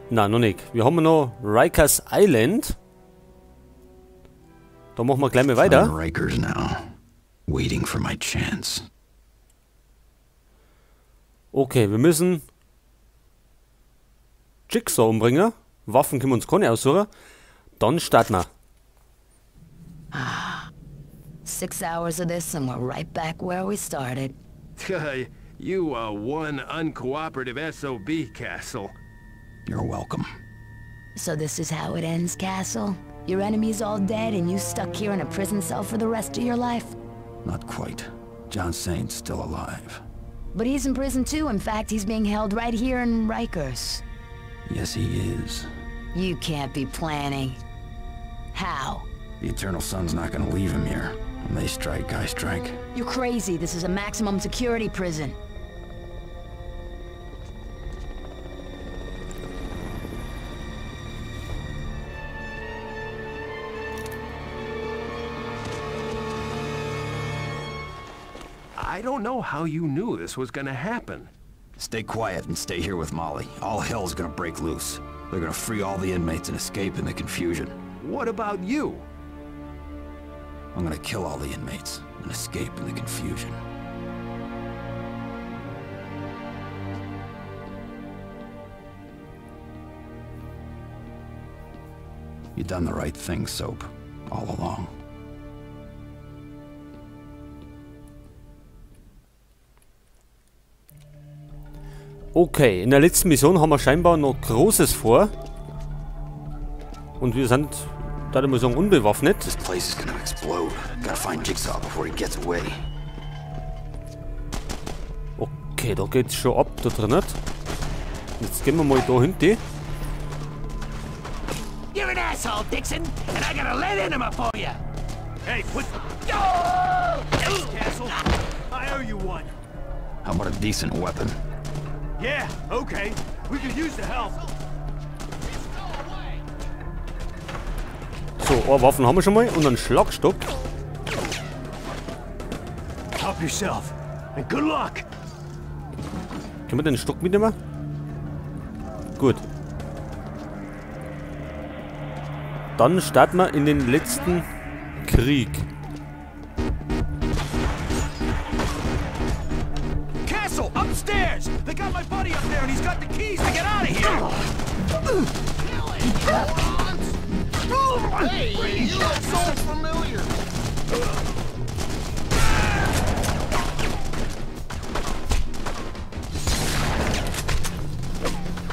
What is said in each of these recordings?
Na, noch nicht. Wir haben noch Rikers Island. Da machen wir gleich mal weiter. Rikers now. Waiting for my chance. Okay, wir müssen Jigsaw umbringen. Waffen können wir uns keine aussuchen. Dann starten wir. 6 hours of this and we're right back where we started. You are one uncooperative SOB, Castle. You're welcome. So this is how it ends, Castle? Your enemy's all dead and you stuck here in a prison cell for the rest of your life? Not quite. John Saint's still alive. But he's in prison too. In fact, he's being held right here in Rikers. Yes, he is. You can't be planning. How? The Eternal Sun's not gonna leave him here. When they strike, I strike. You're crazy. This is a maximum security prison. I don't know how you knew this was gonna happen. Stay quiet and stay here with Molly. All hell's gonna break loose. They're gonna free all the inmates and escape in the confusion. What about you? I'm gonna kill all the inmates and escape in the confusion. You've done the right thing, Soap, all along. Okay, in der letzten Mission haben wir scheinbar noch Großes vor. Und wir sind, da muss ich sagen, unbewaffnet. This place is gonna explode. Gotta find Jigsaw before he gets away. Okay, da geht's schon ab da drin. Jetzt gehen wir mal da hinten. You're an asshole, Dixon, and I got a lead enema for you. Hey, put Castle. I owe you one. How about a decent weapon? Yeah, okay. We could use the help. So, oh, Waffen haben wir schon mal und einen Schlagstock. Help yourself and good luck. Können wir den Stock mitnehmen? Gut. Dann starten wir in den letzten Krieg. Castle, upstairs! They got my buddy up there and he's got the keys to get out of here! Hey, you look so familiar.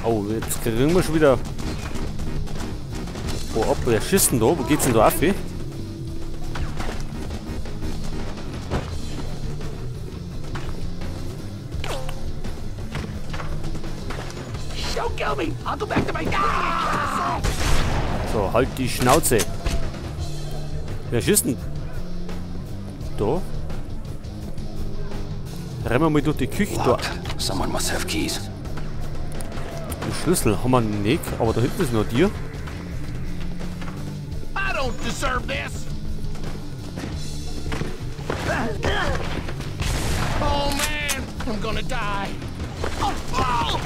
Oh, jetzt kriegen wir schon wieder. Oh, ab, wer schießt denn da? Wo geht's denn da auf? Don't kill me! I'll go back to my So, halt die Schnauze. Wer schießt denn? Da. Rennen wir mal durch die Küche da. Someone must have keys. Den Schlüssel haben wir nicht, aber da hinten ist noch dir. I don't deserve this. Oh man, I'm gonna die. Oh, oh.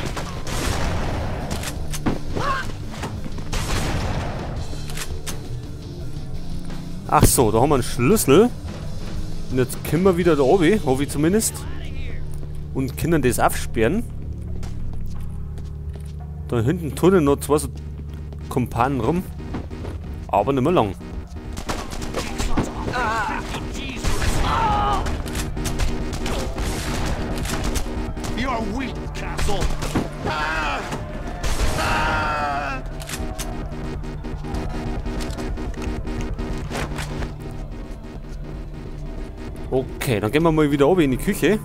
Ach so, da haben wir einen Schlüssel. Und jetzt können wir wieder da oben, hoffe ich zumindest. Und können das aufsperren. Da hinten turnen noch zwei so Kumpanen rum. Aber nicht mehr lang. You're weak, Castle. Ah! Ah! Okay, dann gehen wir mal wieder oben in die Küche.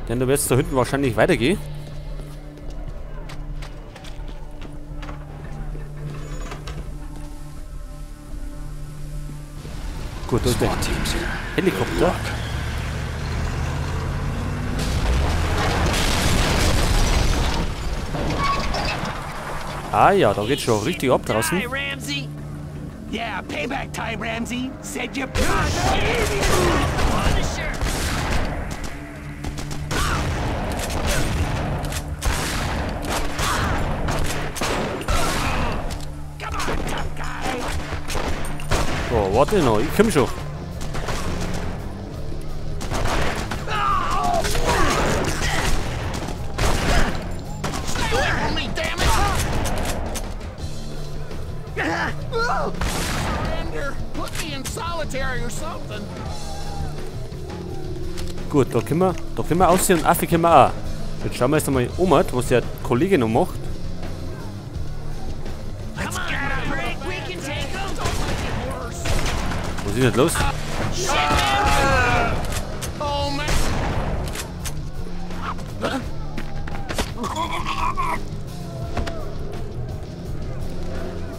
Denn da wird's da hinten wahrscheinlich weitergehen. Gut, da ist der Helikopter. Ah ja, da geht's schon richtig ab draußen. Yeah, payback time, Ramsey. Said you. So, warte noch, ich komm schon. Gut, da können wir aussehen und Affe können wir auch. Jetzt schauen wir erst einmal um, was der Kollege noch macht. Was ist denn los?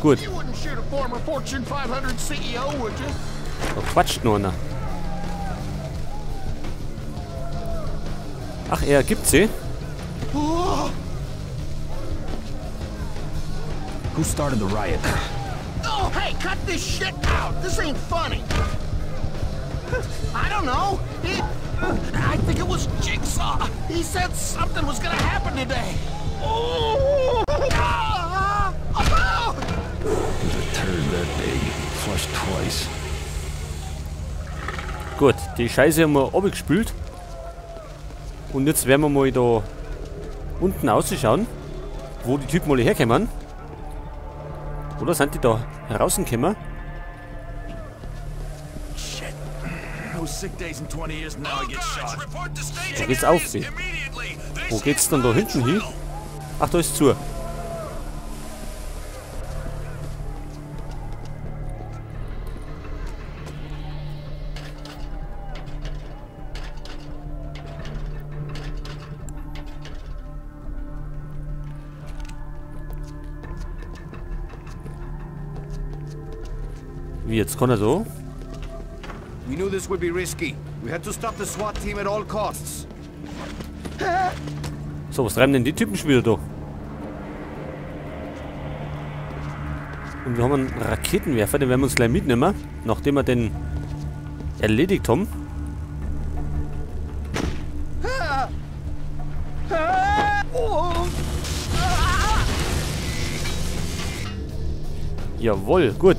Gut. Da quatscht nur einer. Ach, er gibt sie. Who started the riot? Oh, hey, cut this shit out. This ain't funny. I don't know. I think it was Jigsaw. He said something was gonna happen today. Oh! Ah! Oh! There's a turd that big. Flushed twice. Gut, die Scheiße haben wir abgespült. Und jetzt werden wir mal da unten ausschauen, wo die Typen alle herkommen. Oder sind die da herausgekommen? Da geht's auf sie. Wo geht's denn da hinten hin? Ach, da ist zu. Wie, jetzt kann er so? We knew this would be risky. We had to stop the SWAT team at all costs. So, was treiben denn die Typen schon wieder da? Und wir haben einen Raketenwerfer, den werden wir uns gleich mitnehmen, nachdem wir den erledigt haben. Jawohl, gut.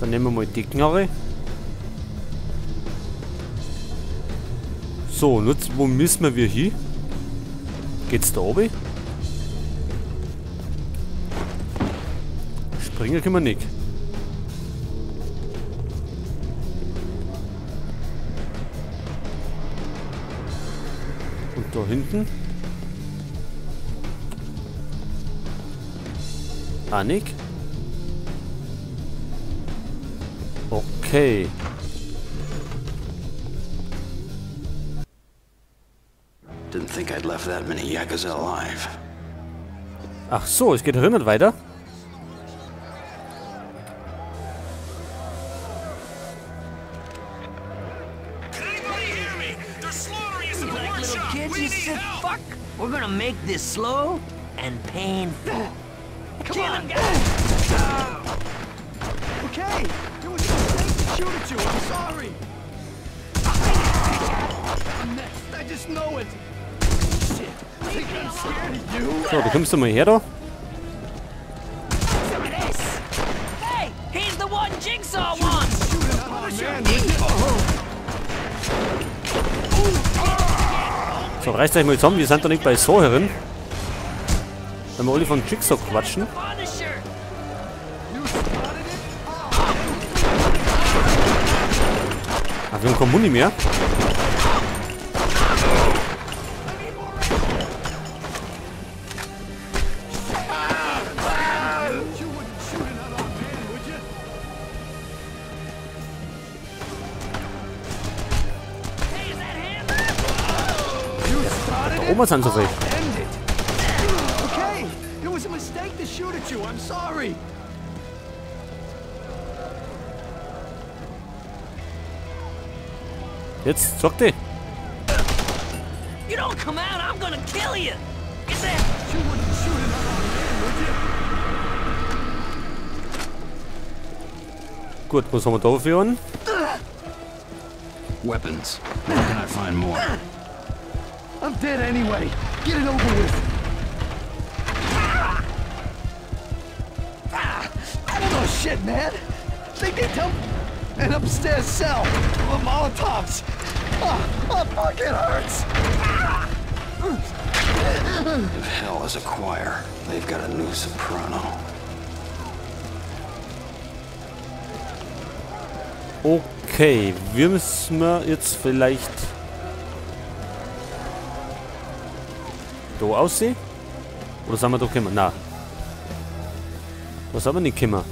Dann nehmen wir mal die Knarre. So, und jetzt, wo müssen wir hin? Geht's da oben? Springen können wir nicht. Und da hinten? Ah, nicht? Okay. Didn't think I'd left that many Yakuza alive. Ach so, es geht erinnert weiter. Can anybody hear me? They're slaughtering us in the Like little workshop. kids, We you need sick help. fuck. We're gonna make this slow and painful. Come on, guys. Okay, it was a mistake to shoot at you. I'm sorry. I'm next. I just know it. Shit. Think I'm scared of you? So, du kommst du mal her da. Some of this. Hey, he's the one Jigsaw wants. So, reißt euch mal zusammen, wir sind da nicht bei Saw herin. Wenn wir alle von Jigsaw quatschen. Punisher. Ah, wir haben kein Muni mehr. Hey, is that him? Da oben sind so viel. End it. Okay, it was a mistake to shoot at you. I'm sorry. Jetzt, zock die. You don't come out, I'm gonna kill you. Get that. You wouldn't shoot an unarmed man, would you? Gut, was haben wir da für einen? Weapons. Where can I find more? I'm dead anyway. Get it over with. Oh shit, man. Think they dumped an upstairs cell with Molotovs. Oh, fuck, it hurts. If hell is a choir, they've got a new soprano. Okay, wir müssen jetzt vielleicht da aussehen? Oder sind wir da gekommen? Nein. Was haben wir nicht gekommen?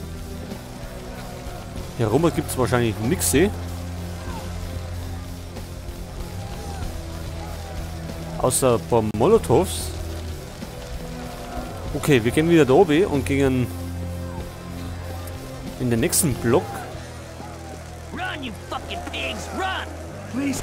Hier rum gibt es wahrscheinlich nichts. Außer ein paar Molotovs. Okay, wir gehen wieder da oben und gehen in den nächsten Block. Run, you fucking pigs, run! Please.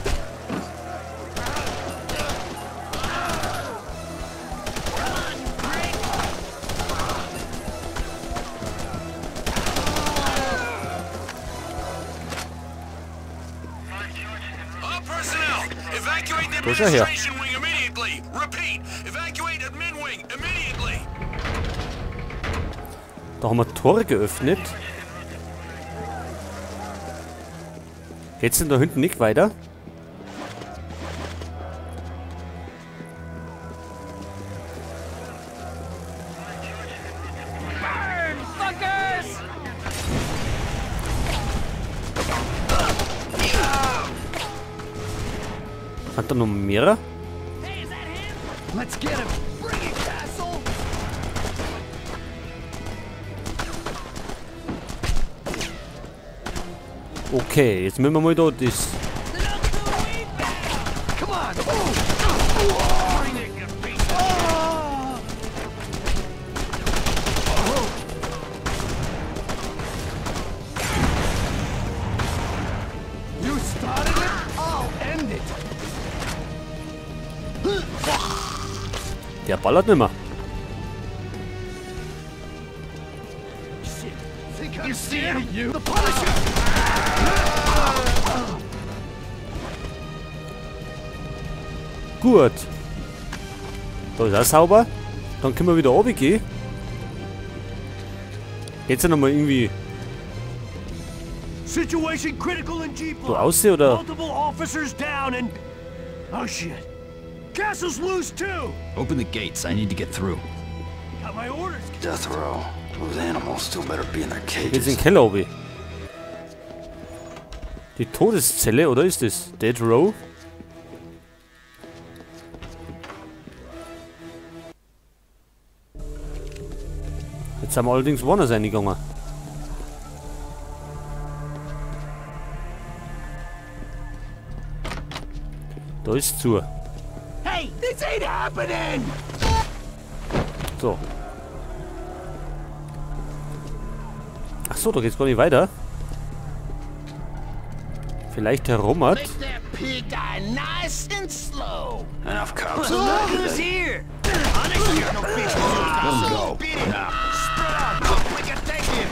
All personnel, evacuate the Wo ist er her? administration wing immediately. Repeat, evacuate admin wing immediately. Da haben wir Tore geöffnet. Geht's denn da hinten nicht weiter? Burn, fuckers! Hat da noch mehrere? Hey, is that him? Let's get him. Bring it, Castle. Okay, jetzt müssen wir mal da das. Come on. You started it, I'll end it. Der ballert nicht mehr. Think I'm scared of you? The Punisher! Gut. Da ist auch sauber. Dann können wir wieder runtergehen. Geht's ja nochmal irgendwie Situation critical in G so aussehen oder? Multiple officers down and oh shit. Castle's loose too. Open the gates. I need to get through. Got my orders. Death row. Those animals still better be in their Geht's in cages. den Keller oben? Die Todeszelle, oder ist das? Dead Row? Jetzt sind wir allerdings woanders reingegangen. Da ist zu. Hey, This ain't happening. So. Ach so, da geht's gar nicht weiter. Vielleicht herummert. Make that pig die nice and slow. Enough cops. look who's here! Let 'em go. Beat it. Now. Spread out. We can take him.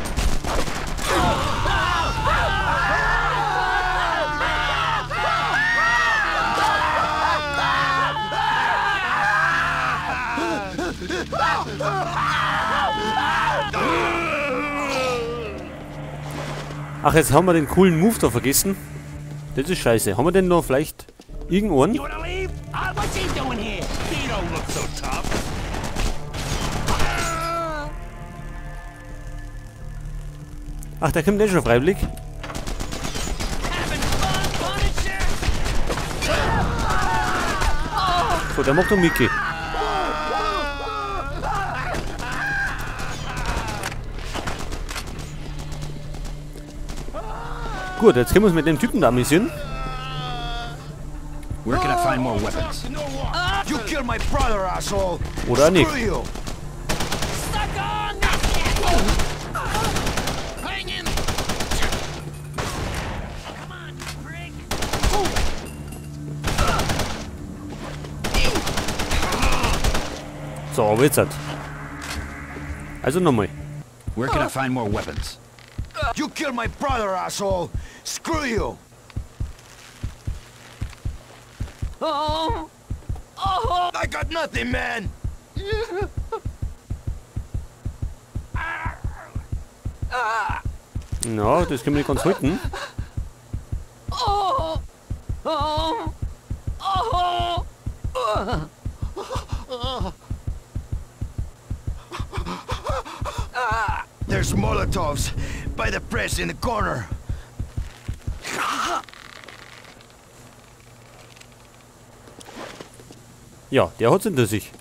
Ach, jetzt haben wir den coolen Move da vergessen. Das ist scheiße. Haben wir denn noch vielleicht irgendeinen? You wanna leave? What's he doing here? He don't look so tough. Ach, der kommt eh schon freiwillig. Having fun, Punisher? So, der macht doch Mickey. Gut, jetzt können wir uns mit dem Typen da amüsieren. Where can I find more weapons? You killed my brother, asshole. Oder nicht. Screw you. Suck on this! Hang in. Come on, you prick! So, aber jetzt halt. Also nochmal. Where can I find more weapons? You killed my brother, asshole! Screw you! Oh! Oh! I got nothing, man! Na, das können wir nicht ganz halten. Oh! Oh! Oh! There's Molotovs by the press in the corner. Ja, der hat's hinter sich.